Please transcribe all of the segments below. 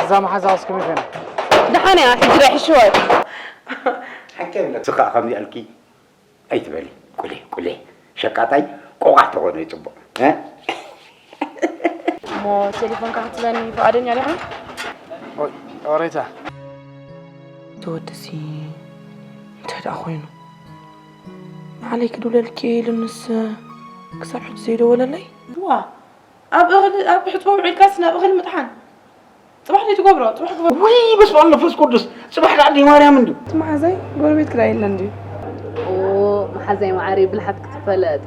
እዛ መሓዛስ ከመይ ኮይና? ደሓን እያ፣ ሕጂ ዶ ይሕሽዋ እዩ? ሓቂ ይብለኪ። ስኻ ከምዚ ኣልኪ ኣይትበሊ። ቁሌ ቁሌ ሸቃጣይ ቆቋሕ ተኾነ እዩ ጽቡቕ። እ? እሞ ቴሌፎንካ ክትበኒ ፍቓደኛ ዲኻ? ኦይ፣ ኦሬታ። እቲ ወድሲ እንታይ ደኣ ኮይኑ? ንዓለይ ክድውለልኪ እየ ኢሉንስ ክሳብ ሕጂ ዘይደወለለይ? ዋ፣ ኣብ እኽሊ ኣብ ሕጽቦ ውዒልካስ ናብ እኽሊ ምጥሓን። ጽባሕ ዘይትገብሮ፣ ጽባሕ ግበሮ። ውይ፣ በስመ ኣብ መንፈስ ቅዱስ። ጽባሕ ደኣ ኣደይ ማርያም እንድዩ። እቲ መሓዛይ ጎረቤት ክዳ የለን ድዩ? ኦ፣ መሓዛይ መዓረይ ብልሓት ክትፈለጥ።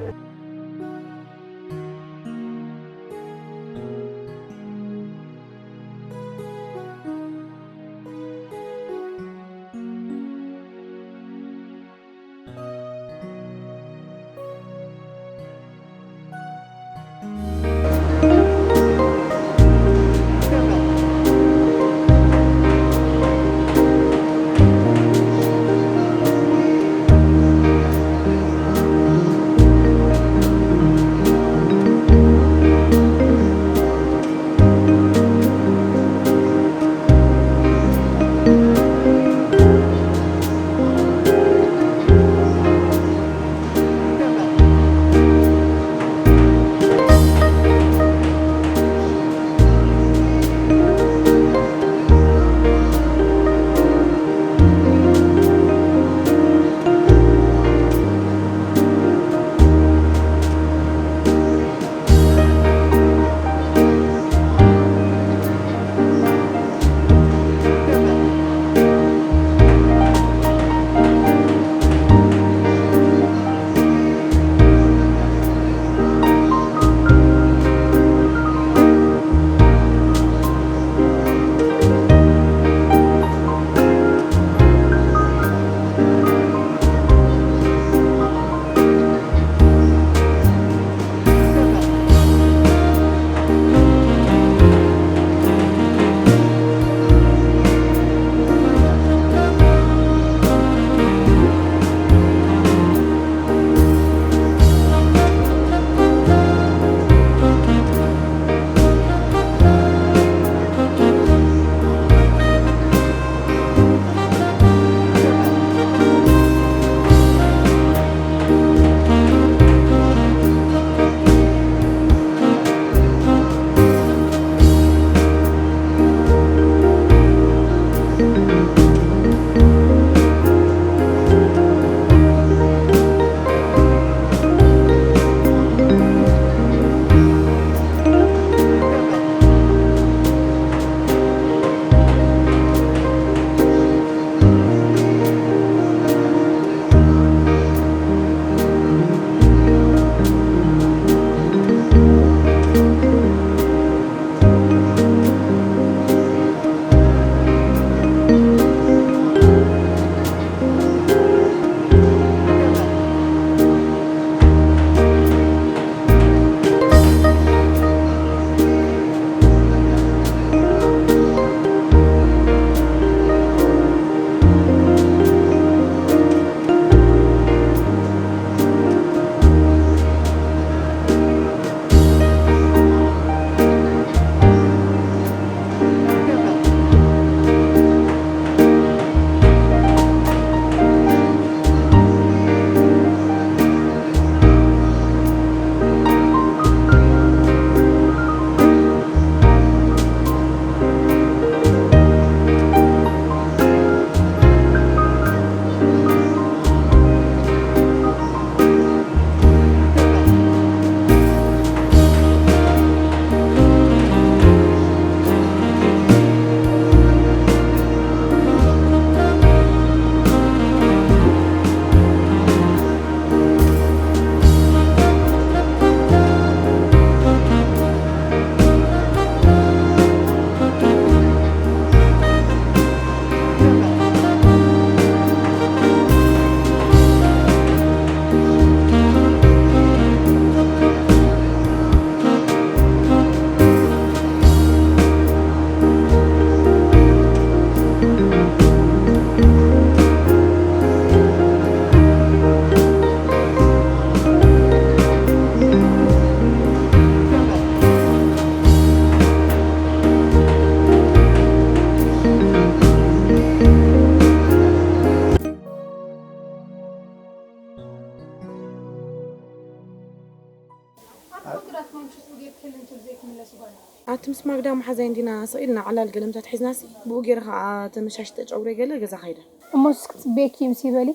ኣቲ ምስ ማግዳ መሓዛይ እንዲና ስቕ ኢልና ዕላል ገለምታት ሒዝናሲ፣ ብኡ ገይረ ኸዓ ተመሻሽጠ ጨጉረይ ገለ ገዛ ኸይደ። እሞስ ክትፅበየኪ ምሲ በሊ።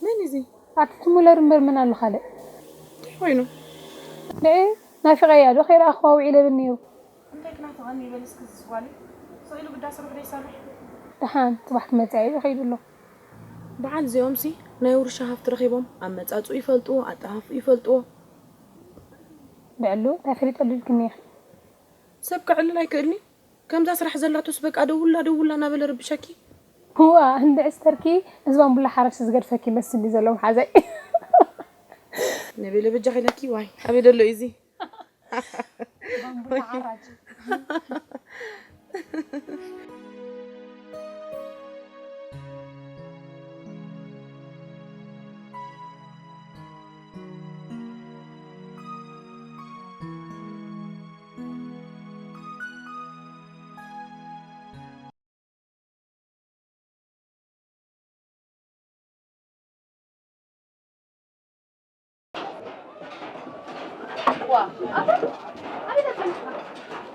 መን እዚ? ኣቲ ትሙለር እምበር መን ኣሎ ካልእ? እንታይ ኮይኑ? ንዒ ናፊቐያ ዶ ከይረኣኽዋ ውዒለ ብል ነይሩ። እንታይ ክና ተቐኒ በል እስኪ ዝስጓሊ። ስቕ ኢሉ ግዳ ስርሑ ደይሰርሕ። ደሓን ፅባሕ ክመፅእ እዩ ከይዱ ኣሎ። በዓል እዚኦምሲ ናይ ውርሻ ሃፍቲ ረኺቦም ኣመፃፅኡ ይፈልጥዎ፣ ኣጠፋፍኡ ይፈልጥዎ። ብዕሉ እንታይ ፈሊጠሉ ኢልክኒ ኢኺ? ሰብ ከዕልል ኣይክእልኒ። ከምዛ ስራሕ ዘላቶስ በቃ ደውላ ደውላ እናበለ ረብሸኪ። እዋ እንድዒ ስተርኪ እዚ ባምቡላ ሓራጅ ዝገድፈኪ ይመስል እዩ ዘሎ መሓዛይ። ነቤለ በጃኺ ኢለኪ ዋይ ኣበይ ደሎ እዩ እዚ?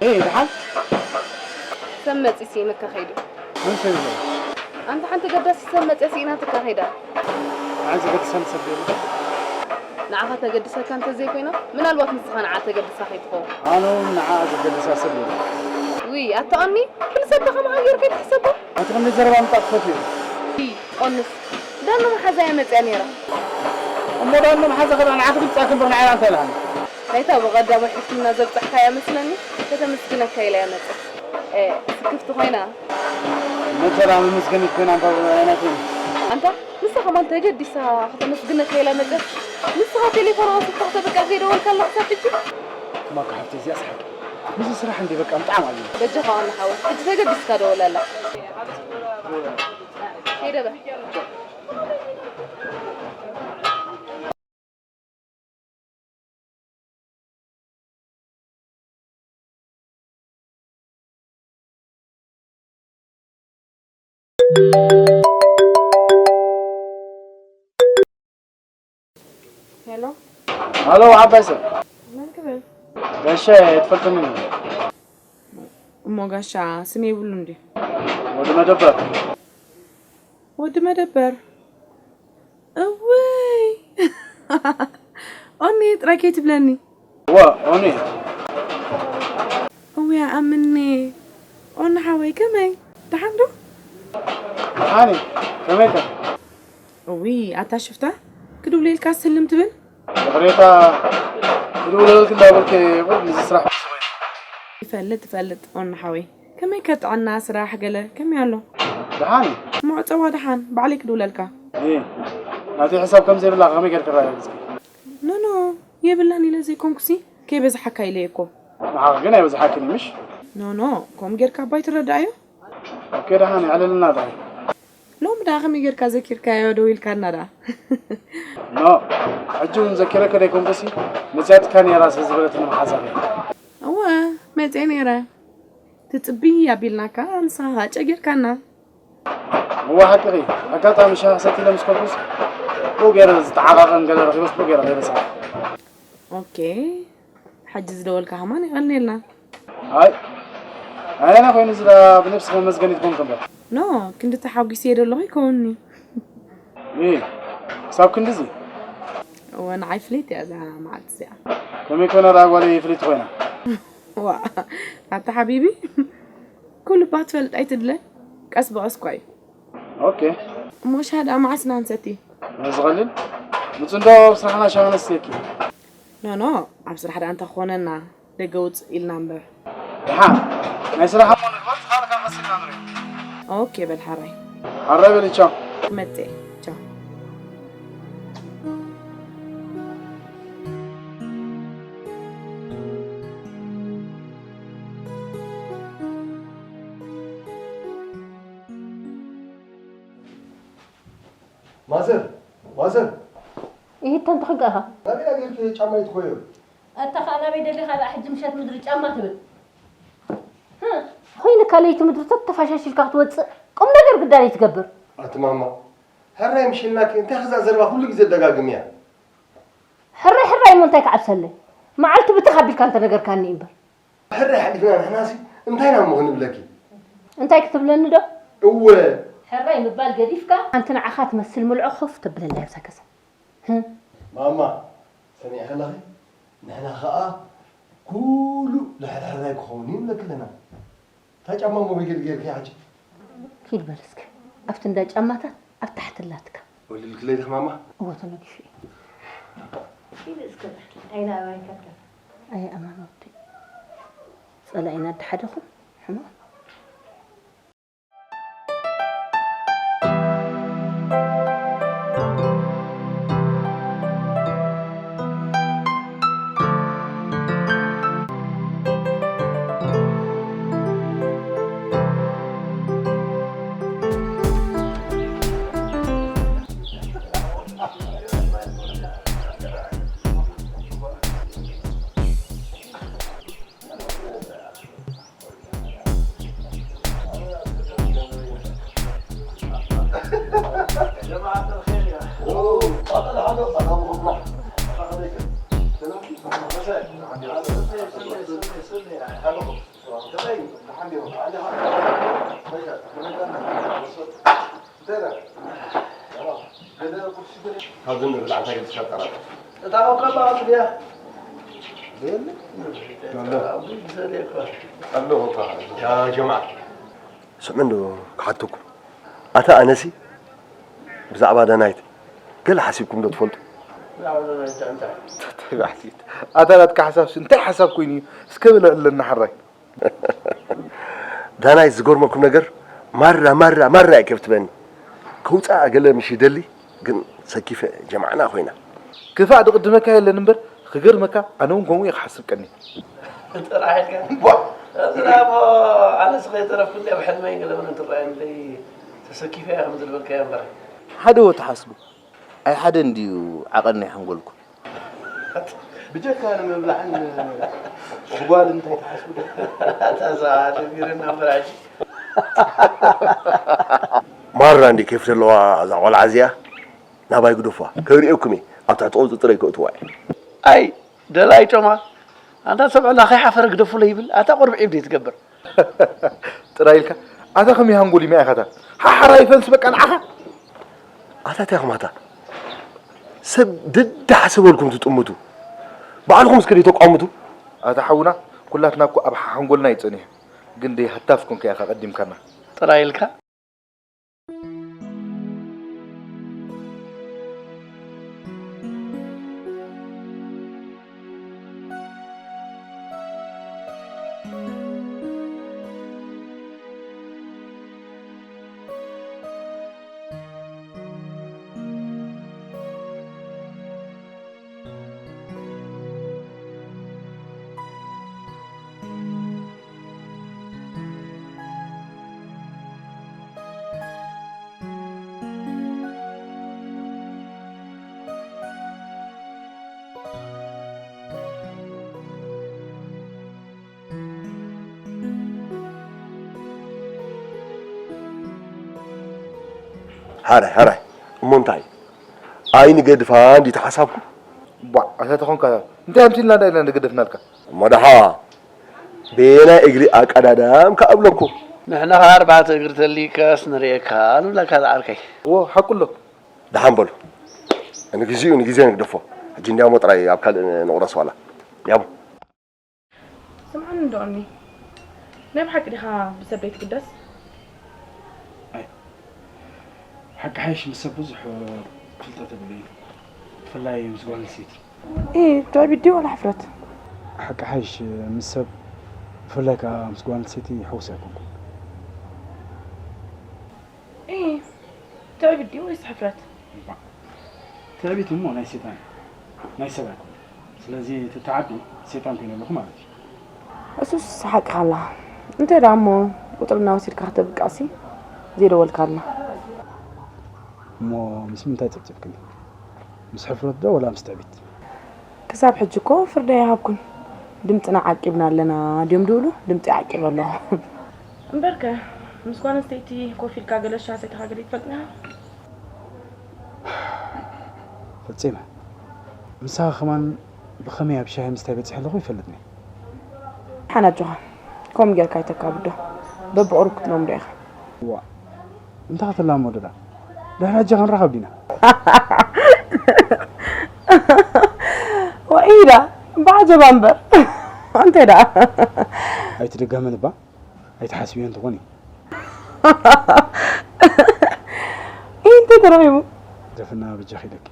እይ ደሓን ሰብ መፂ ስኢንካ ከይዱ። መን ሰብ ኢሉ? ኣንታ ሓንቲ ገዳሲ ሰብ መፅያ ስኢናትካ ከይዳ። ንዓይ ዘገድሰኒ ሰብ የለን። ንዓኻ ተገድሰካ እንተዘይኮይና ምናልባት ንስኻ ንዓ ተገድሳ ከይትኸውን። ኣነ እውን ንዓ ዘገድሳ ሰብ የለን። ውይ ኣታ ኦኒ ኩሉ ሰብ ከማኻ ጌርካ ኣይትሕሰቦ። ኣቲ ክንደይ ዘረባ ምምጻእ ትፈትዊ ኢኺ። እይ ኦንስ ዳኖ መሓዛያ መጽያ ነይራ። እሞ ዳኖ መሓዛ ከኣ ንዓኺ ትምጻእኪ እምበር ንዓይ እንታይ ኢላኒ። ናይታ ብቐዳማይ ሕክምና ዘብጻሕካያ መስለኒ ከተመስግነካ ኢላ እያ መጽያ። እ፣ ስክፍቲ ኮይና። መቸራ መመስገኒት ኮይና እምበር ናይ ናተይ። ኣንታ ንሳ ከማን ተገዲሳ ከተመስግነካ ኢላ መጽያስ ንስኻ ቴሌፎና ወሲድካ ከተብቃ ከይደወልካ ኣላ ክሳብ ሕጂ። እማ እኮ ሓፍተይ እዚኣስ ሓቂ። ምስዚ ስራሕ እንድየ በቃ ምጥዓም ኣብዩኒ። በጃኻ ዋና ሓወይ ሕጂ ተገዲስካ ደወለላ። ከይደ በል። ሄሎ ሃሎ ዓባይ ሰብ መን ክብል? ጋሻ ትፈልጥኒ እሞ ጋሻ ስም የብሉ እንዲ ወዲ መደበር ወዲ መደበር እውይ ኦኒ ጥራይ ከይትብለኒ ዋ ኦኒ እውይ ኣምኒ ኦኒ ሓወይ ከመይ ደሓን ዶ ሓኒ ከመይከ እውይ ኣታ ሽፍታ ክድውለልካ ስልም ትብል ይቕሬታ ክድውለልክ እንዳበልክ ይቕር ንዚ ስራሕ ይፈልጥ ይፈልጥ ኦኒ ሓወይ ከመይ ከጥዕና ስራሕ ገለ ከመይ ኣሎ ደሓን እዩ እሞ ዕፀዋ ደሓን ባዕለይ ክድውለልካ እ ናተይ ሕሳብ ከም ዘይብላ ከመይ ጌርክ ራእያ ግዝኪ ኖኖ የብላን ኢለ ዘይኮንኩሲ ከይበዝሓካ ኢለ እኮ ንዓኺ ግን ኣይበዝሓክን ምሽ ኖኖ ከምኡ ጌርካ ኣባይ ትረዳእዮ ኦኬ ደሓን የዕለልና ጥራይ ሎሚ ደኣ ከመይ ጌርካ ዘኪርካዮ ደው ኢልካና ደኣ ኖ ሕጂ እውን ዘኪረከ ደይኮንኩሲ መፅያትካ ነይራ ስለ ዝበለትኒ መሓዛኺ እወ መፅየ ነይረ ትፅቢ ኣቢልናካ ንስኻ ከዓ ጨጊርካና እወ ሓቅኺ ኣጋጣሚ ሻሂ ሰቲለ ምስ ከድኩስ ብኡ ገይረ ዝተዓቓቐን ገለ ረኺበስ ብኡ ገይረ ከይረስዓ ኦኬ ሕጂ ዝደወልካ ከማን የቐንየልና ኣይ ኣየና ኮይኑ እዚ ደኣ ብነብስኺ መመዝገኒ ትኾንክ እምበር ኖ ክንዲ ተሓጒሰ እየ ደለኹ ይከውንኒ እ ክሳብ ክንድዚ እወ ንዓይ ፍልይቲ እያ እዛ መዓልቲ እዚኣ ከመይ ኮነ ደኣ ጓለይ ፍልይቲ ኮይና ዋ ኣታ ሓቢቢ ኩሉ እባ ትፈልጥ ኣይትድለ ቀስ ብቐስ እኳ እዩ ኦኬ እሞ ሻሂ ደኣ መዓስ ኢና ንሰቲ ዝቐልል ምፅንዶ ኣብ ስራሕና ሻሂ ነስትየኪ ኖ ኖ ኣብ ስራሕ ደኣ እንተኾነና ደገ ውፅእ ኢልና እምበር ደሓን ናይ ስራሕ እሞ ንግበር ዝኻልካ ቀስ ኢልና ንሪኦ ኦኬ በል ሓራይ ሓራይ በሊ ቻው ክመፅእ ቻው ማዘር ማዘር ይህተን ተኽጋኻ ናበይ ዳ ገይርኪ ጫማይ ትኾዮ ኣታ ኸኣ ናበይ ደሊኻ ደኣ ሕጂ ምሸት ምድሪ ጫማ ትብል ኮይንካ ለይቲ ምድሪ ተተፋሻሽልካ ክትወፅእ ቁም ነገር ግዳን ትገብር ኣቲ ማማ ሕራይ ምሽልናኪ እንታይ ኸዛ ዘረባ ኩሉ ግዜ ደጋግምያ ሕራይ ሕራይ እሞ እንታይ ክዓብሰለይ መዓልቲ ብትኽ ኣቢልካ እንተነገርካኒ እምበር። ሕራይ ሓሊፍና ንሕናሲ እንታይ ኢና እሞ ክንብለኪ? እንታይ ክትብለኒ ዶ? እወ። ሕራይ ምባል ገዲፍካ፣ ሓንቲ ንዓኻ ትመስል ምልዖ ኮፍ ተብለላ ኣብዛ ገዛ። ህም። ማማ፣ ሰሚዕኺ ኣለኺ? ንሕና ኸኣ ኩሉ ድሕሪ ሕራይ ክኸውን እዩ ንብለኪ ኣለና። እታ ጫማ እሞ በይ ገለ ጌርክያ ሕጂ? ኪድ በል እስከ፣ ኣብቲ እንዳ ጫማታት ኣብ ታሕቲ ኣላትካ። ወሊልክለይ ዲኺ ማማ? እወ፣ ተለጊሱ እዩ። ኪድ እስከ፣ ዓይና ኣባይ ከብዳ። ኣየ ኣማን ወዲ፣ ጸላኢና ኣደ ሓደኹም ሕማቕ። ካብዚ ንብላዕ እንታይ ገዲስካ ትጠራጠር? እታ ኮካ ባቕቲ ድያ? የለ። ኣሎ። ኣሎ ኮካ። ያ ጀማዓ። ስምዑ እንዶ ክሓተኩም። ኣታ ኣነሲ ብዛዕባ ዳናይት ገለ ሓሲብኩም ዶ ትፈልጡ? ብዛዕባ ዳናይት እንታይ? እንታይ ባሕቲት? ኣታ ናትካ ሓሳብሲ እንታይ ሓሳብ ኮይኑ እዩ? እስከ ብለለና ሓራይ። ዳናይት ዝገርመኩም ነገር ማራ ማራ ማራ እየ ከብትበኒ። ከውፅኣ ገለ ምሽ ይደሊ ግን ሰኪፈ ጀማዕና ኮይና። ክፋእ ድቕድመካ የለን እምበር ክገርመካ ኣነ እውን ከምኡ እየ ክሓስብ ቀኒ። ጥራሕ ኢልካ? እሞ ኣነስ ከይተረፍኩ እንድያ ብሕልመይ ገለ መለ እንትረኣየለይ ተሰኪፈ እያ ከም ዝልበልካያ እምበር። ሓደ ወ ተሓስቡ ኣይ ሓደ እንድዩ ዓቐን ናይ ሓንጎልኩም። ብጀካ ንምብላዕን ጓል እንታይ ትሓስቡ ዶ? ኣታ ሰብኣይ ደቢርና እምበር ሕጂ። ማራ እንዲ ኬፍ ዘለዋ እዛ ቆልዓ እዚኣ ናባይ ግደፉዋ። ከርእየኩም እየ። ኣብ ትሕቲ ቆጽሊ ጥራይ ከእትዋ እየ። ኣይ ደላይ ጮማ ኣንታ ሰብዕላ ከይሓፈረ ግደፉለይ ይብል። ኣታ ቁርብ ዒብ ደይ ትገብር። ጥራይ ኢልካ ኣታ ከመይ ሃንጎል ይመያ ኢኻ ኣታ ሓሓራይ ፈንስ በቃ ንዓኻ። ኣታ እንታይ ኢኹም ኣታ ሰብ ደዳሓሰበልኩም ትጥምቱ ባዕልኹም እስከ ደይ ተቋምቱ። ኣታ ሓውና ኩላትና እኮ ኣብ ሓንጎልና እዩ ጸኒሑ ግን ደይ ሃታፍ ኮንካ ኢኻ ቀዲምካና። ጥራይ ኢልካ። ሓራይ ሓራይ እሞ እንታይ ኣይንገድፋ እንዲ ተሓሳብኩ። ቧዕ ኣታ ተኾንካ እንታይ ኣምሲልና እንዳ ኢልና ንገደፍናልካ። እሞ ደሓ በየናይ እግሪ ኣቀዳዳም ከኣብለኩ። ንሕና ኸዓ ኣርባዕተ እግሪ ተልይካስ ንርእየካ ንብለካ ዝዓርከይ። እዎ ሓቁ ኣሎ። ደሓን በሉ ንግዚኡ ንግዜ ንግደፎ። ሕጂ እንዲያሞ ጥራይ ኣብ ካልእ ንቑረስ ዋላ ያቡ። ስምዓኒ እንዶ እኒ ናይ ብሓቂ ዲኻ ብሰብ ደይትግደስ? ኣይ ሓቂ ሓይሽ ምስ ሰብ ብዙሕ ፍልጠት የብለይን ብፍላይ ምስ ጓል ኣንስተይቲ። ኢ ትዕቢት ድዩ ዋላ ሕፍረት? ሓቂ ሓይሽ ምስ ሰብ ብፍላይ ከኣ ምስ ጓል ኣንስተይቲ ሕጉስ ኣይኮንኩን። ኢ ትዕቢት ድዩ ወይስ ሕፍረት? ትዕቢት እሞ ናይ ሰይጣን እዩ ናይ ሰብ ኣይኮነን። ስለዚ እቲ ተዓቢ ሰይጣን ኮይነ ኣለኹ ማለት እዩ። እሱስ ሓቅኻ ኣላ። እንታይ ደኣ እሞ ቁጽሪ እናወሲድካ ከተብቅዕሲ ዘይደወልካልና? እሞ ምስ ምንታይ ጸብጺብክኒ? ምስ ሕፍረት ዶ ወላ ምስ ትዕቢት? ክሳብ ሕጂ እኮ ፍርዲ ኣይሃብኩን። ድምጽና ዓቂብና ኣለና ድዮም ድብሉ? ድምጺ ዓቂበ ኣለኹ። እምበርከ ምስ ጓል ኣንስተይቲ ኮፍ ኢልካ ገለ ሻሂ ሰቲኻ ገለ ትፈልጥ ዲኻ? ፈጺመ። ምሳኻ ከማን ብኸመይ ኣብ ሻሂ ምስታይ በጺሐ ኣለኹ ይፈልጥኒ። ሓን ኣጆኻ፣ ከምኡ ጌርካ ኣይተካብዶ። በብቑሩብ ክትለምዶ ኢኻ። ዋ፣ እንታይ ክትላመዶ ዳ? ድሕሪ ሕጂ ክንራኸብ ዲና? ወኢዳ፣ ብዓጀባ እምበር። እንታይ ደኣ? ኣይትድገመን እባ፣ ኣይትሓስብዮ እንተኾን እዩ። እንታይ ተረኺቡ? ደፍና በጃኺ ኢለኪ።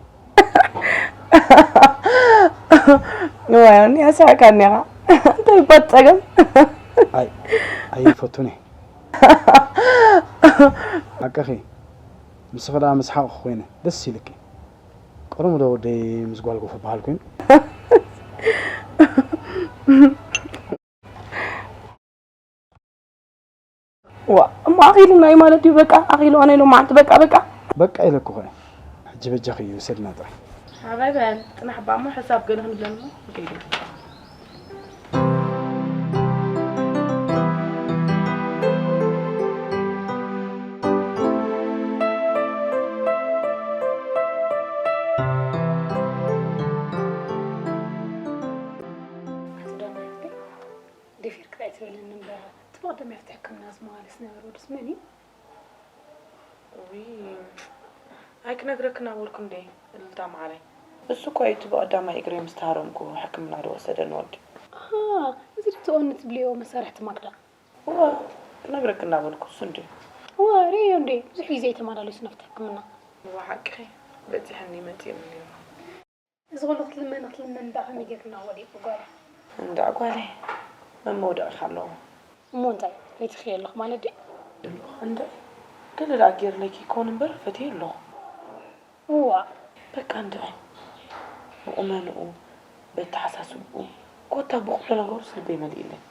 ዋይ፣ እኒ ኣስሓቃኒ ኢኻ። እንታይ ይባት ጸገም? ኣይ፣ ኣይፈቱን እየ። ሓቅኺ፣ ምስኺ ደኣ ምስሓቕ ኮይነ፣ ደስ ኢልኪ። ቀደሙ ዶ ወደይ ምስ ጓል ጎፍ በሃል ኮይኑ? ዋ፣ እሞ ኣኺሉና እዩ ማለት እዩ። በቃ ኣኺሉ ኣነ ኢሎ መዓልቲ በቃ፣ በቃ። በቃ ኢለኩ ኸ። ሕጂ በጃኺ እዩ ሰድና ጥራይ። ኣባይ በል፣ ጽናሕ እባ እሞ ሕሳብ ገለ ክንብለሉ እሞ ንከይድ። ኣቲ ዳና ሓፍተይ፣ ደፊርኪ ታይ ትበልኒ እምበር፣ እቲ ብቐደም ኣብቲ ሕክምና ዝመላለስ ዝነበረ ወድስ መን እዩ? ውይ፣ ኣይክነግረክን ኣበልኩ እንዴ፣ እልልታ መዓረይ። እሱ እኮ እዩ እቲ ብቐዳማይ እግረይ ምስ ተሃረምኩ ሕክምና ዝወሰደኒ ወዲ። ኣሃ፣ እዚ ዶ እቲ ኦኒ ትብልዮ መሳርሕቲ ማክዳ? እወ፣ ክነግረክን ኣበልኩ እሱ እንድዩ። እወ፣ ርእዮ እንዴ፣ ብዙሕ ግዜ እዩ ተመላሊሱ ናብቲ ሕክምና። እወ፣ ሓቅኺ፣ በጺሐኒ መጺእኒ ነይሩ። እዚ ኩሉ ክትልመኒ ክትልመኒ ደኣ ከመይ ጌርክና ወዲቑ ጓል? እንዳ ጓለይ፣ መመውደቒኻ ኣለዎ። እሞ እንታይ ፈቲኽዮ ኣለኹ ማለት ድዩ? እንዳ፣ ገለ ደኣ ጌርለኪ ይኮን እምበር ፈትየ ኣለኹ። እዋ። በቃ እንድዒ፣ ብቑመንኡ፣ በተሓሳስብኡ፣ ኮታ ብኩሉ ነገሩስ ልበይ መሊእለይ።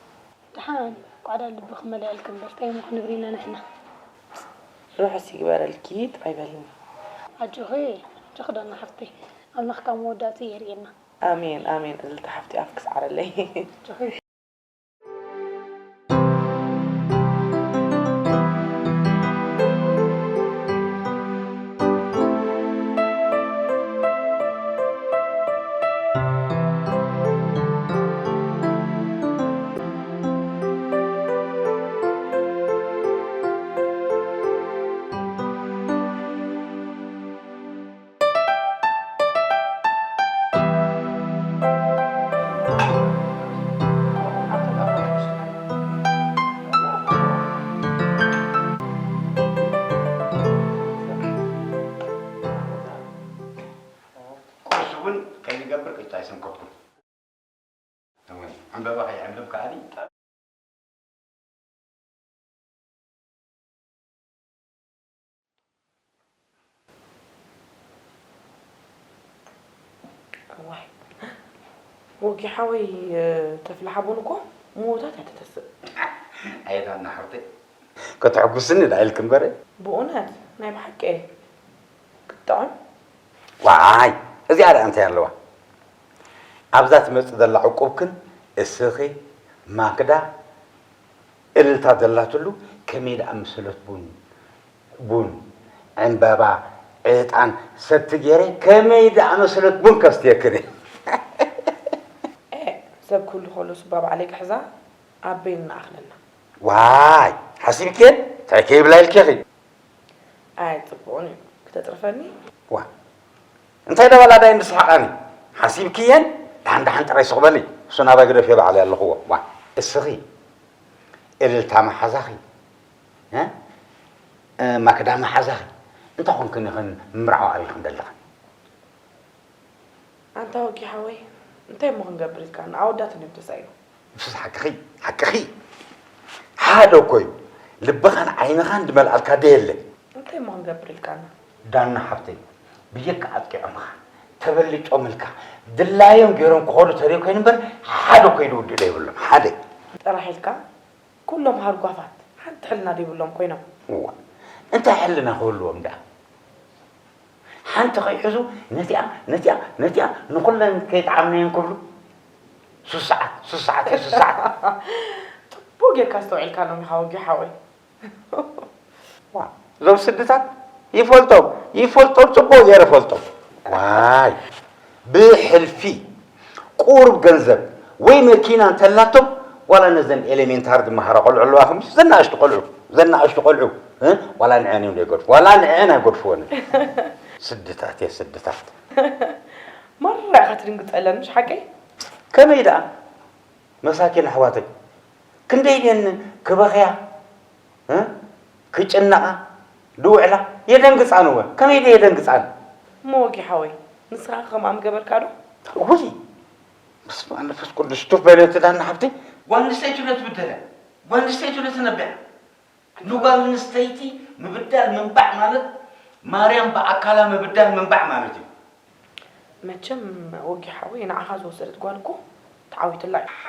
ደሓን፣ ቋዕዳ ልቢ ክመልኣልኪ እምበር፣ እንታይ እሞ ክንብር ኢና ንሕና? ርሑስ ይግበረልኪ ጥራይ በልኒ። ኣጆኺ፣ ኣጆኺ ዳና ሓፍተይ፣ ኣምላኽ ካብ መወዳእቱ የርእየና። ኣሜን፣ ኣሜን፣ እልልታ ሓፍተይ ኣፍኪ ስዓረለይ። ኣጆኺ። ቁርሲ እውን ከይንገብር ቅጫ ኣይሰንከትኩን። እወ፣ ዕምበባ ከይዕምብብ ከኣኒ። እዋይ፣ ወጊ ሓወይ፣ ተፍልሓ ቡን እኮ ምዉታት እያ ተተስእ። ኣየዳና ሓብተይ። ከተሐጉስኒ ደኣ ኢልኪ እምበር። ብእውነት ናይ ብሓቂ እየ። ክትጥዕም። ዋይ፣ እዚኣ ደኣ እንታይ ኣለዋ? ኣብዛ ትመጽእ ዘላ ዕቁብክን እስኺ፣ ማክዳ፣ እልልታ ዘላትሉ ከመይ ደኣ መሰለት ቡን፣ ቡን፣ ዕምበባ፣ ዕጣን ሰቲ ገይረ ከመይ ደኣ መሰለት ቡን ከስትየክን እየ። ኤ፣ ሰብ ክህሉ ከሎ ሱባ ባዕለይ ክሕዛ ኣበይ እናኣኽለና። ዋይ፣ ሓሲብክየን? እንታይ ከይብላ ኢልኪ ኢኺ? ኣይ፣ ጽቡቕን እዩ። ክተጽርፈኒ? ዋ፣ እንታይ ደበላ ዳይ እንድስሓቓኒ? ሓሲብክየን? ደሓን ደሓን ጥራይ ስቕ በሊ። እሱ ናባይ ግደፍዮ ባዕለይ ኣለኽዎ። ዋ፣ እስኺ እልልታ መሓዛኺ፣ እ? እ፣ ማክዳ መሓዛኺ፣ እንታይ ኮንክን ኢኽን ምምርዓው ኣቢኽን ዘለኽን? ኣንታ ወጊ ሓወይ፣ እንታይ እሞ ክንገብር ኢልካና? ኣወዳት እዮም ተሳኢኖም። ንሱስ ሓቅኺ፣ ሓቅኺ። ሓደ እኮ እዩ። ልብኻን ዓይንኻን ዝመልኣልካ ዶ የለን? እንታይ እሞ ክንገብር ኢልካና? ዳና ሓብተይ፣ ብጀካ ኣጥቂዖምኻ፣ ተበሊጦምልካ፣ ድላዮም ገይሮም ክኸዱ ተሪዮ ኮይኑ እምበር፣ ሓደ እኮ እዩ ዝውድእ ዘይብሎም። ሓደ። ጥራሕ ኢልካ፣ ኩሎም ሃርጓፋት፣ ሓንቲ ሕልና ዘይብሎም ኮይኖም። እዋ፣ እንታይ ሕልና ክህልዎም ደኣ? ሓንቲ ከይሕዙ ነቲኣ፣ ነቲኣ፣ ነቲኣ ንኹለን ከይጠዓምናየን ክብሉ። ሱስ ሰዓት፣ ሱስ ሰዓት፣ ሱስ ሰዓት። ጽቡቕ ጌርካ ኣስተውዒልካሎም ኢኻ ወጊ ሓወይ። ዋ፣ እዞም ስድታት ይፈልጦም፣ ይፈልጦም፣ ጽቡቕ ገይረ እፈልጦም። ዋይ፣ ብሕልፊ ቁሩብ ገንዘብ ወይ መኪና እንተላቶም፣ ዋላ ነዘን ኤሌሜንታሪ ዝመሃራ ቆልዑ ኣለዋ፣ ከም ዘናእሽቱ ቆልዑ፣ ዘናእሽቱ ቆልዑ፣ እ? ዋላ ንዐን እዮም ዘይገድፉ፣ ዋላ ንዐን ኣይገድፍዎን። ስድታት እየ፣ ስድታት። ማራ ኢኻ ትድንግጸለን፣ ምሽ ሓቀይ? ከመይ ደኣ? መሳኪን ኣሕዋተይ፣ ክንደይ ድየን ክበኽያ፣ እ? ክጭነቓ፣ ድውዕላ፣ የደንግጻን እወ። ከመይ ድየ የደንግጻን? እሞ ወጊ ሓወይ፣ ንስኻ ከምኣ ምገበርካ ዶ? ውይ፣ በስመ ኣብ መንፈስ ቅዱስ፣ ቱፍ በልዮ እቲ ዳና ሓብተይ። ጓል ኣንስተይቲ ዶ ትብደለ? ጓል ኣንስተይቲ ዶ ትነብዕ? ንጓል ኣንስተይቲ ምብዳል ምንባዕ ማለት ማርያም ብኣካላ ምብዳል ምንባዕ ማለት እዩ። መቸም ወጊ ሓወይ፣ ንዓኻ ዝወሰደት ጓል እኮ ተዓዊትላ እዩ። ሓ!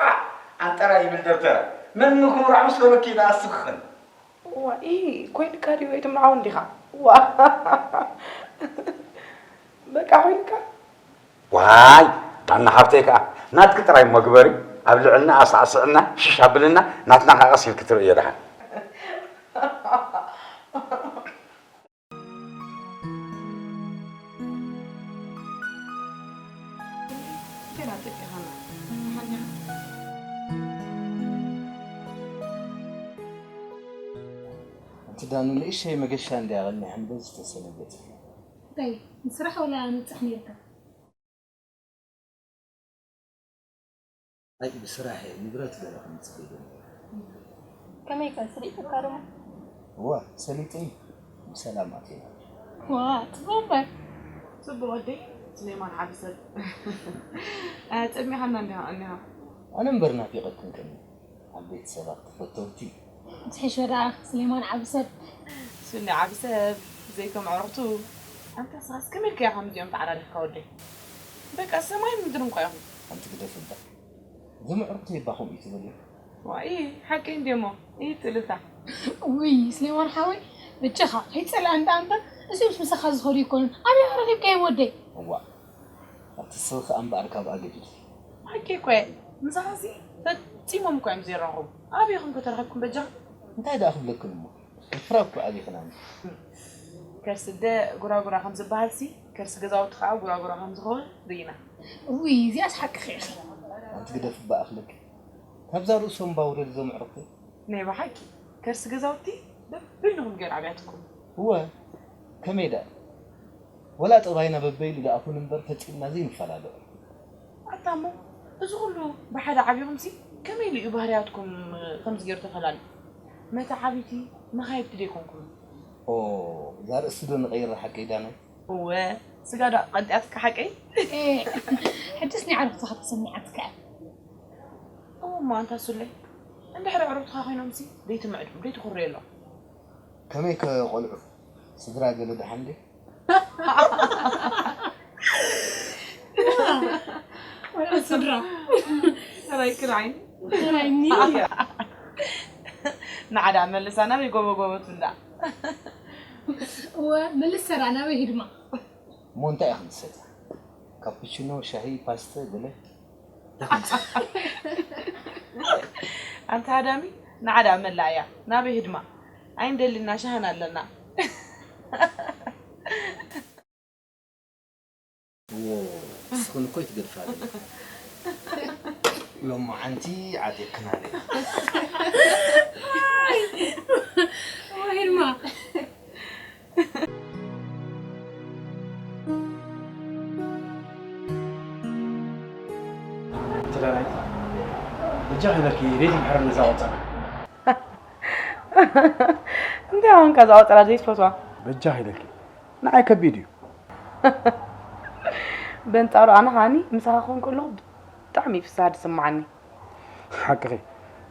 ኣንጠራ ይብል ደብተራ። መን ምኽምራዕ ምስ በለኪ ደኣ ስኽን። ዋ፣ ኢ ኮይንካ ድዩ ወይ ትምርዓው እንዲኻ? ዋ፣ በቃ ኮይንካ። ዋይ፣ ዳና ሓብተይ ከኣ ናትኪ ጥራይ እሞ ግበሪ። ኣብ ልዕልና ኣሳዕስዕና፣ ሽሽ ኣብልና፣ ናትና ከኣ ቀስ ኢልኪ ትርእዮ ደሓን። ኣንቲ ዳኑ ንእሽተይ መገሻ እንድያ ቀኒሐን በዚ ዝተሰነገጸ። እንታይ ንስራሕ ወላ ንብጻሕ ነይርካ? ኣይ ብስራሕ እየ ንብረት ገለ ከምጽእ ኢለ ነይረ። ከመይ ከ ስሊጥካ ደሞ? እወ ሰሊጠ እዩ ብሰላም ኣትየና። ዋ ጽቡቕ እምበር። ጽቡቕ ወደይ ስሌማን ዓቢ ሰብ። ኣጸሚኻና እንዲኻ እኒኻ። ኣነ እምበር ናፊቐክን ከኒ ኣብ ቤተሰባት ተፈተውቲ። ዝሕሾ ደኣ ስሌማን ዓቢ ሰብ። ሱኒ ዓቢ ሰብ ዘይከም ኣዕሩኽቱ። ኣንታ ስኻስ ከመይ ኢልካ ኢኻ ከምዚኦም ተዓራሪኽካ ወደይ? በቃ ሰማይ ምድሪ እንኳ ኢኹም። ኣንቲ ግደፍ እባ። ዝምዕርኩ ይባኹም እዩ ትብል እዩ። ዋይ ሓቂ እንዲሞ እዩ ትልታ። ውይ ስሌማን ሓወይ በጃኻ ከይትጸልኣኒ ደኣ እምበር እዚኦም ምስ ምሳኻ ዝኸዱ ኣይኮኑን። ኣበይ ረኺብካዮም ወደይ? እዋ ኣብቲ ስኺ እምበኣር ካብ ኣገዲድ። ሓቂ እኮ እየ ምሳኻሲ ፈጺሞም እኮ እዮም ዘይራኸቡ። ኣበይ ኢኹም ከተረኸብኩም በጃኻ? እንታይ ደኣ ክብለክን እሞ ኤርትራ እኮ ኣሊኽናኒ። ከርሲ ኣደ ጉራጉራ ከም ዝበሃል ሲ ከርሲ ገዛውቲ ከዓ ጉራጉራ ከም ዝኸውን ርኢና። እውይ እዚኣስ ሓቅኺ ኢኺ። ኣንቲ ግደፊ እባ ኣኽለኪ ካብዛ ርእሶም እባ ውረዲ እዞም ኣዕሩኽተይ። ናይ ብሓቂ ከርሲ ገዛውቲ በበይንኹም ገይሩ ኣብያትኩም። እወ ከመይ ደኣ ወላ ጠባይና በበይኑ ደኣ ኩን እምበር ፈጺምና ዘይንፈላለ። ኣታ እሞ እዚ ኩሉ ብሓደ ዓቢኹምሲ ከመይ ኢሉ እዩ ባህርያትኩም ከምዚ ገይሩ ተፈላልዩ? መተዓብይቲ መኻይድቲ ደይኮንኩም? ኦ እዛ ርእሲ ዶ ንቐይራ ሓቀይ ዳናይ? እወ ስጋ ዶ ቀንጢያትካ ሓቀይ? ኤ ሕጅስ ናይ ዓርኽትኻ ተሰሚዓትካ እያ። እወ እሞ ኣንታ ሱለይ እንድሕር ኣዕሩኽትኻ ኮይኖምሲ ደይትምዕዶም ደይትኹርየሎም። ከመይ ከ ቆልዑ ስድራ ገለ ደሓን ድዩ? ቆልዑ ስድራ ሰራይ ክራይን ራይኒ ንዓዳ መልሳ ናበይ ጎበጎበቱ እንዳ እወ መልስ ሰራ ናበይ ሂድማ እሞ እንታይ ኢኺ ትሰትያ? ካፑቺኖ፣ ሻሂ፣ ፓስተ፣ ገለ? ኣንታ ሃዳሚ ንዓዳ መላእያ ናበይ ህድማ ኣይንደልን ኢና ሻህና ኣለና። ዎ እስኽን እኮ ይትገድፋ ኣለና። ሎማዓንቲ ዓጢቕክና ኣለና። ዋሂድማ ትደራይ በጃ ኺለኪ ሬት ምሕር ነዛ ቆጸራ እንታይ ኾንካ እዛ ቆጸራ ዘይትፈትዋ? በጃ ኺለኪ ንዓይ ከቢድ እዩ። በንጻሩ ኣነ ኸኣኒ ምሳኻ ክኾን ከለኹ ብጣዕሚ እዩ ፍስሃ ዝስምዓኒ። ሓቅኺ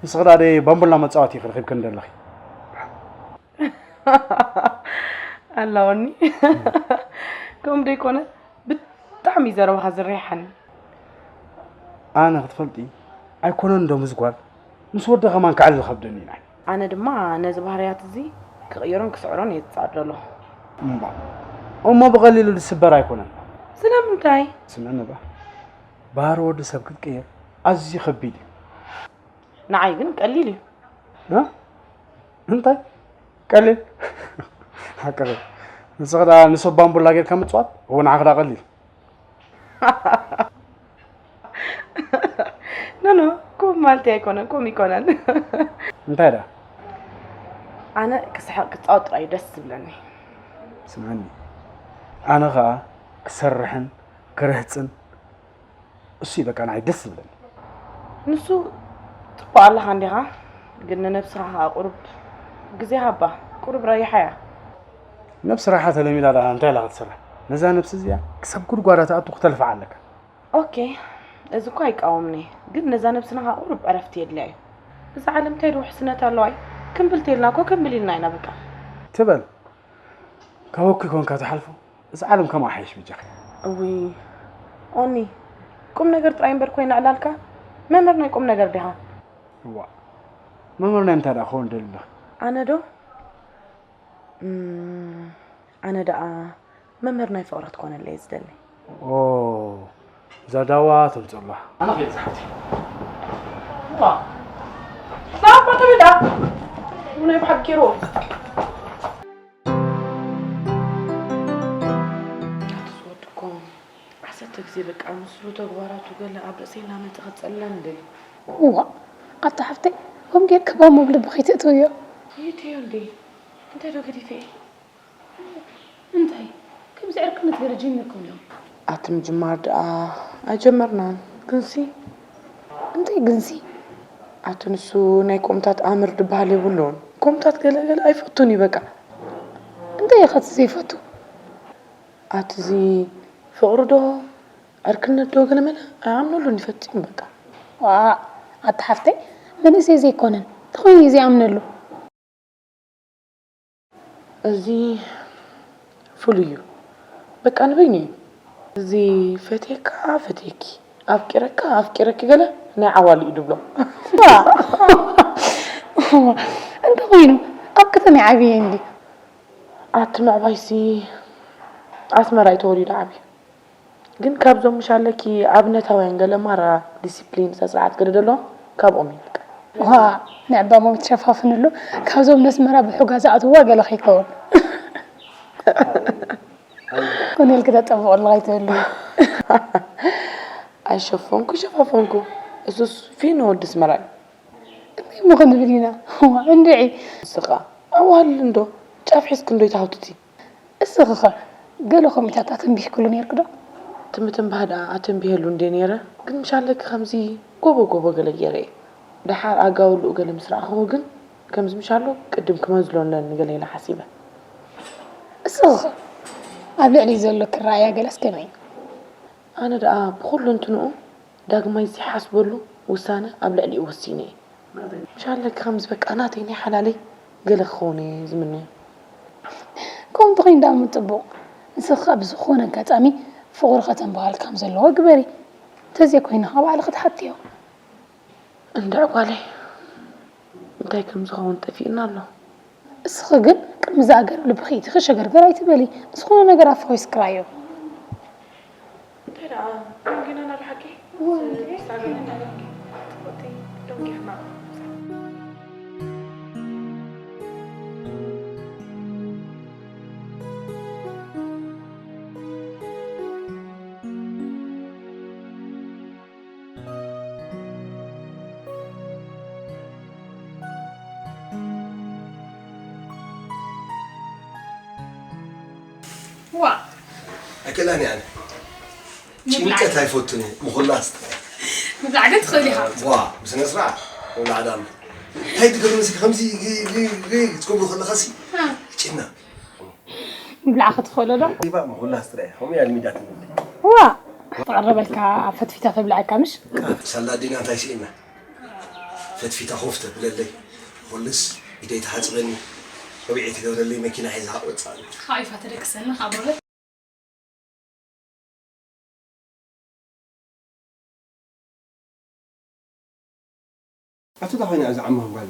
ንስኺ ደኣ ደይ ባምቡላ መጻወቲ ኢኺ ረኺብክኒ ዘለኺ። ኣላወኒ ከምኡ ደይኮነ ብጣዕሚ እዩ ዘረባኻ ዝርይሓኒ። ኣነ ክትፈልጢ ኣይኮነን ዶ ምስ ጓል ምስ ወዲ ከማን ክዕልል ከብደኒ ኢና። ኣነ ድማ ነዚ ባህርያት እዚ ክቕይሮን ክስዕሮን እየ ዝጽዕር ዘለኹ። እምባ እሞ ብቐሊሉ ዝስበር ኣይኮነን። ስለምንታይ? ስምዕኒ እባ ባህሪ ወዲ ሰብ ክትቅይር ኣዝዩ ከቢድ እዩ። ንዓይ ግን ቀሊል እዩ። እ? እንታይ ቀሊል? ሓቅኺ ንስኺ ደኣ ንሰብ ባምቡላ ጌርካ ምጽዋት እዎ ንዓኺ ደኣ ቀሊል። ካልቲ ኣይኮነን፣ ኮም ይኮነን። እንታይ ደኣ? ኣነ ክስሕቕ ክጻወት ጥራይ ደስ ዝብለኒ። ስምዓኒ፣ ኣነ ኸኣ ክሰርሕን ክርህጽን እሱ እዩ በቃ ንዓይ ደስ ዝብለኒ። ንሱ ጽቡቕ ኣለኻ እንዲኻ፣ ግን ንነብስኻ ኸኣ ቁሩብ ግዜ ሃባ፣ ቁሩብ ረይሓያ። ነብሲ ራሓ ተለሚዳ ደኣ እንታይ ኢላ ክትሰርሕ? ነዛ ነብሲ እዚኣ ክሳብ ጉድጓዳ ትኣቱ ክተልፍዓ ኣለካ። ኦኬ፣ እዚ እኳ ኣይቃወምኒ፣ ግን ነዛ ነብስና ኸኣ ቁሩብ ዕረፍቲ የድልያ እዩ። እዛ ዓለም እንታይ ዶ ውሕስነት ኣለዋ እዩ? ክምብል ተይልና እኮ ክምብል ኢልና ኢና በቃ። ትበል ካብ እኩይ ኮንካ ትሓልፎ። እዚ ዓለም ከምኣ ሓይሽ ብጃኺ። እውይ ኦኒ፣ ቁም ነገር ጥራይ እምበር ኮይና ዕላልካ። መምህር ናይ ቁም ነገር ዲኻ? እዋ መምህር ናይ ምንታይ ደኣ ክኸውን ደሊ ኣለኺ? ኣነ ዶ እም፣ ኣነ ደኣ መምህር ናይ ፍቕሪ ክትኮነለይ እየ ዝደሊ። ኦ እዛ ዳዋ ተምፅእ ኣላ። ኣነ ኸይድ ዝሓፍቲ። ዋ ናባ ተበዳ ናይ ብሓቂ ሮ ኣትስወድኮ ዓሰርተ ግዜ በቃ ምስሉ ተግባራቱ ገለ ኣብ ርእሰይ እናመፀ ክፀልለን ደልዩ። እዋ ኣታ ሓፍተይ ከም ጌርካ ባሞ ኣብ ልቢ ከይተእትውዮ። ይትዮ እንዴ እንታይ ዶ ገዲፈ እየ? እንታይ ከምዚ ዕርክነት ገለ ጀሚርኩም ዶ? ኣቲ ምጅማር ደኣ ኣይጀመርናን ግንሲ እንታይ ግንሲ? ኣቲ ንሱ ናይ ኮምታት ኣምር ድበሃል የብሉን። ኮምታት ገለገለ ኣይፈቱን እዩ በቃ። እንታይ ኢኻ እቲ ዘይፈቱ? ኣቲ እዚ ፍቕሪ ዶ ዕርክነት ዶ ገለመለ ኣይኣምነሉን እዩ ፈጺሙ በቃ። ዋ ኣታ ሓፍተይ መንእሰይ ዘይኮነን ተኾይኑ እዩ ዘይኣምነሉ። እዚ ፍሉይ እዩ በቃ ንበይኑ እዩ። እዚ ፈትየካ ፈትየኪ ኣፍቂረካ ኣፍቂረኪ ገለ ናይ ዓዋሉ እዩ ድብሎ። ዋ እንተኾይኑ ኣብ ከተመይ ዓብየ እንዲ ኣቲ ምዕባይሲ ኣስመራ እዩ ተወሊዱ ዓብዩ። ግን ካብዞም ምሽ ኣለኪ ኣብነታውያን ገለ ማራ ዲሲፕሊን ስነ ስርዓት ገለ ደሎ ካብኦም እዩ በቃ። ዋ ንዕባሞም ትሸፋፍንሉ ካብዞም ነስመራ ብሑጋ ዝኣትውዋ ገለ ከይከውን ኮኔል ክተጠብቑ ኣለኻ ይትህሉ ኣይሸፈንኩ ሸፋፈንኩ እሱስ ፊኖ ወዲ ስመራ እዩ። እንታይ እሞ ክንብል ኢና እዋ እንድዒ ንስኻ ኣዋልል እንዶ ጫፍ ሒዝክ እንዶ ይትሃውትቲ እስኺኸ ገለ ከምኡታት ኣተንቢህክሉ ነይርክ ዶ? ትምትንባህ ደኣ ኣተንቢሀሉ እንዴ ነይረ ግን ምሻለኪ ከምዚ ጎቦ ጎቦ ገለ ገይረ እየ። ደሓር ኣጋውልኡ ገለ ምስ ረኣኽዎ ግን ከምዚ ምሻሎ ቅድም ክመዝሎ ኣለኒ ገለ ኢለ ሓሲበ። እስኺኸ ኣብ ልዕሊ ዘሎ ክረኣያ ገለስ ከመይ? ኣነ ደኣ ብኹሉ እንትንኡ ዳግማይ ዘይሓስበሉ ውሳነ ኣብ ልዕሊኡ ወሲነ እየ። ምሻለኪ ከምዚ በቃ ናተይ ናይ ሓላለይ ገለ ክኸውን እየ ዝምነዮ። ከምኡ እንተኾይኑ ደኣ እሞ ጽቡቕ። ንስኺ ከኣ ብዝኾነ ኣጋጣሚ ፍቕሪ ከተንብሃልካ ከም ዘለዎ ግበሪ። እንተዘይኮይኑ ከኣ ባዕልኺ ትሓትዮ። እንድዒ ጓለይ እንታይ ከም ዝኸውን ጠፊእና ኣሎ። እስኺ ግን ቅድሚ ዝኣገር ልብኺ ኢትኺ ሸገርገር ኣይትበሊ። ንዝኾነ ነገር ኣፍኺ ወስክራዮ። እንታይ ደኣ ደንጊና ኢና ብሓቂ? ወይ። ስታገና ኢና ብሓቂ። ጽብቕቲ ደንጊኽና። ዋ ኣይከላን ኣነ ጭንቀት ኣይፈቱን እየ ምኹላስ ምብላዕ ግን ትኽእል ኢኻ ዋ ብስነ ስርዓት ምብላዕ ዳም እንታይ ትገብሩ መሲ ከምዚ ትገብሩ ከለኻሲ ጭና ምብላዕ ክትኽእሎ ዶ ባ ምኹላስ ጥራይ ከምኡ እያ ልሚዳት ዋ ትቐረበልካ ፈትፊታ ተብልዐካ ምሽ ሳላዲና እንታይ ስኢና ፈትፊታ ኮፍ ተብለለይ። ኩልስ ኢደይ ትሓጽበኒ፣ ቆቢዐይ ትገብረለይ፣ መኪና ሒዛ ወጻእኒ። ሓቂፋ ተደቅሰኒ ካብ በለት። ኣቱታ ኮይና እዛ ዓማ ጓል